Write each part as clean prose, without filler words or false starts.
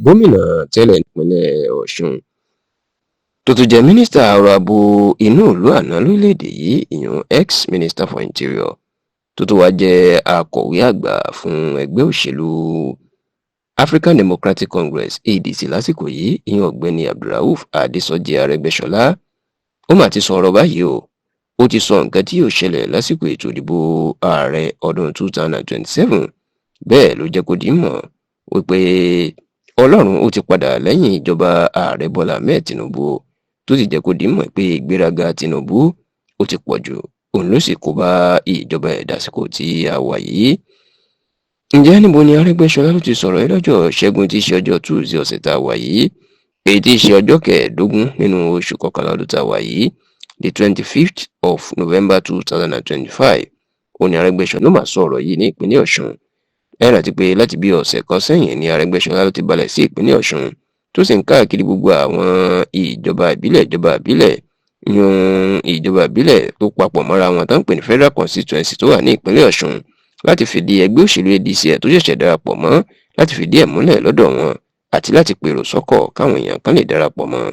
Gómìnà tẹ́lẹ̀ nípínlẹ̀ Ọ̀ṣun, tó tún jẹ́ mínísítà ọ̀rọ̀ ààbò inú ìlú àná lórílẹ̀‐èdè yìí, ìyẹn ex-minister for interior, tó tún wá jẹ́ akọ̀wé àgbà fún ẹgbẹ́ òṣèlú African Democratic Congress, ADC, lásìkò yìí, ìyẹn Ọ̀gbẹ́ni Abdulrauf Adésọjí Arẹ́gbẹ́ṣọlá, ó mà ti sọ̀rọ̀ báyìí o. Ó ti sọ nǹkan tí yóò ṣẹlẹ̀ lásìkò ètò ìdìbò ààrẹ ọdún 2027. Bẹ́ẹ̀ ló jẹ́ kó di mọ̀ wípé Ọlọ́run ó ti padà lẹ́yìn ìjọba Ààrẹ Bọ́lá Ahmed Tinubu, tó sì jẹ́ kó di mọ̀ pé ìgbéraga Tinubu ó ti pọ̀ jù, òun ló sì kó bá ìjọba ẹ̀ dásìkò tí a wà yìí. Ǹjẹ́ níbo ni Arẹ́gbẹ́ṣọlá ló ti sọ̀rọ̀ yìí? Lọ́jọ́ Ṣẹ́gun, tí í ṣe ọjọ́ Tuesday ọ̀sẹ̀ tá a wà yìí, èyí tí í ṣe ọjọ́ 15 nínú oṣù kọkànlá ọdún tá a wà yìí, the 25th of November 2025, ó ní Arẹ́gbẹ́ṣọlá ló máa sọ̀rọ̀ yìí ní ìpínlẹ̀ Ọ̀ṣun. Ẹ rántí pé láti bí ọ̀sẹ̀ kan sẹ́yìn ní Arẹ́gbẹ́ṣọlá ló ti balẹ̀ sí ìpínlẹ̀ Ọ̀ṣun, tó sì ń káàkiri gbogbo àwọn ìjọba ìbílẹ̀ yún ìjọba ìbílẹ̀ tó papọ̀ mọ́ra wọn tó ń pè ní federal constituency tó wà ní ìpínlẹ̀ Ọ̀ṣun, láti fìdí ẹgbẹ́ òṣèlú ADC ẹ̀ tó ṣẹ̀ṣẹ̀ darapọ̀ mọ́, láti fìdí ẹ̀ múlẹ̀ lọ́dọ̀ wọn àti láti pèrò sọ́kọ̀ káwọn èèyàn kan lè darapọ̀ mọ́.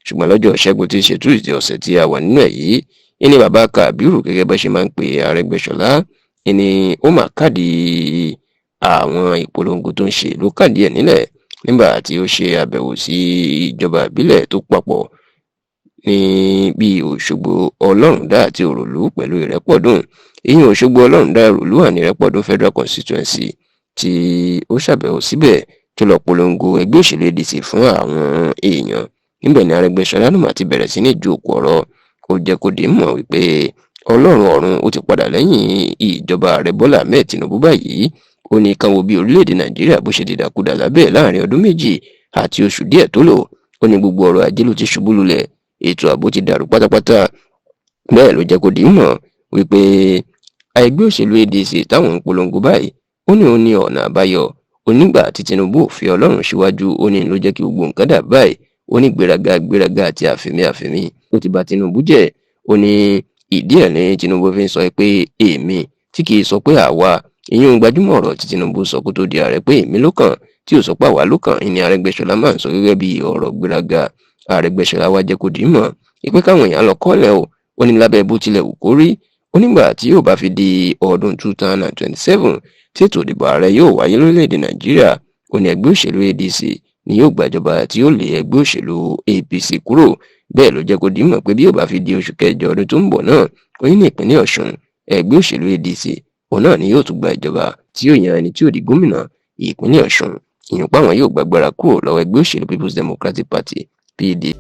Ṣùgbọ́n lọ́jọ́ Ṣẹ́gun, tí í ṣe Tuesday ọ̀sẹ̀ tí a wà nínú ẹ̀ yìí, ìní bàbá Kàbírù, gẹ́gẹ́ bá ṣe máa ń pè Arẹ́gbẹ́ṣọlá, ìní ó mà káàdì àwọn ìpolongo tó ń ṣe ló kàdí ẹ̀ nílẹ̀ nígbà tí ó ṣe àbẹ̀wò sí ìjọba ìbílẹ̀ tó papọ̀ ní bíi Òṣogbo, Ọlọ́rundá àti Òròlú pẹ̀lú Ìrẹ́pọ̀dùn, ìyẹn Òṣogbo, Ọlọ́rundá, Òròlú àní Ìrẹ́pọ̀dùn federal constituency, tí ó ṣàbẹ̀wò síbẹ̀ tó lọ polongo ẹgbẹ́ òṣèlú ADC fún àwọn èèyàn. Níbẹ̀ ni Arẹ́gbẹ́ṣọlá náà ti bẹ̀rẹ̀ sí ní ju òkú ọ̀rọ̀. Ó jẹ́ kó di mọ̀ wípé Ọlọ́run ọ̀run ó ti padà lẹ́yìn ìjọba Ààrẹ Bọ́lá Ahmed Tinubu báyìí. Ó ní kan wo bí orílẹ̀-èdè Nàìjíríà bó ṣe dìdàkudà lábẹ́ láàrin ọdún 2 àti oṣù díẹ̀ tó lò. Ó ní gbogbo ọrọ̀ ajé ló ti ṣubú lulẹ̀, ètò ààbò ti dàrú pátápátá. Bẹ́ẹ̀ ló jẹ́ kó di mọ̀ wípé ẹgbẹ́ òṣèlú ADC táwọn ń polongo báyìí, ó ní òun ní ọ̀nà àbáyọ. Onígbà tí Tinubu ò fi Ọlọ́run síwájú, ó ní ló jẹ́ kí gbogbo nǹkan dà báyìí. Ó ní gbéraga gbéraga àti àfẹ̀mí àfẹ̀mí ó ti bà Tinubu jẹ́. Ó ní ìdí ẹ̀ ní Tinubu fi ń sọ pé èmi, tí kì í sọ pé àwa, ìyún gbajúmọ̀ ọ̀rọ̀ tí Tinubu sọ kó tó di ààrẹ pé èmi ló kàn, tí ò sọ pé àwa ló kàn, ìní Arẹ́gbẹ́ṣọlá máa ń sọ gẹ́gẹ́ bí ọ̀rọ̀ gbéraga. Arẹ́gbẹ́ṣọlá wá jẹ́ kó di mọ̀ ìpè káwọn èèyàn lọ kọ́lẹ̀ o. Ó ní lábẹ́ bó tilẹ̀ wù kó rí, ó nígbà tí yóò bá fi di ọdún 2027 tí ètò ìdìbò ààrẹ yóò wáyé lórílẹ̀‐èdè Nàìjíríà, ó ní ẹgbẹ́ òṣèlú ADC ni yóò gbàjọba tí yóò lé ẹgbẹ́ òṣèlú APC kúrò. Bẹ́ẹ̀ ló jẹ́ kó di mọ̀ pé bí yóò bá fi di oṣù kẹjọ ọdún tó ń bọ̀ náà, ó ní ní ìpínlẹ̀ Ọ̀ṣun, ẹgbẹ́ òṣèlú ADC òun náà ni yóò tún gba ìjọba tí yóò yan ẹni tí yóò di gómìnà ìpínlẹ̀ Ọ̀ṣun, ìyẹn páwọn yóò gbàgbára kúrò lọ́wọ́ ẹgbẹ́ òṣèlú People's Democratic Party, PDP.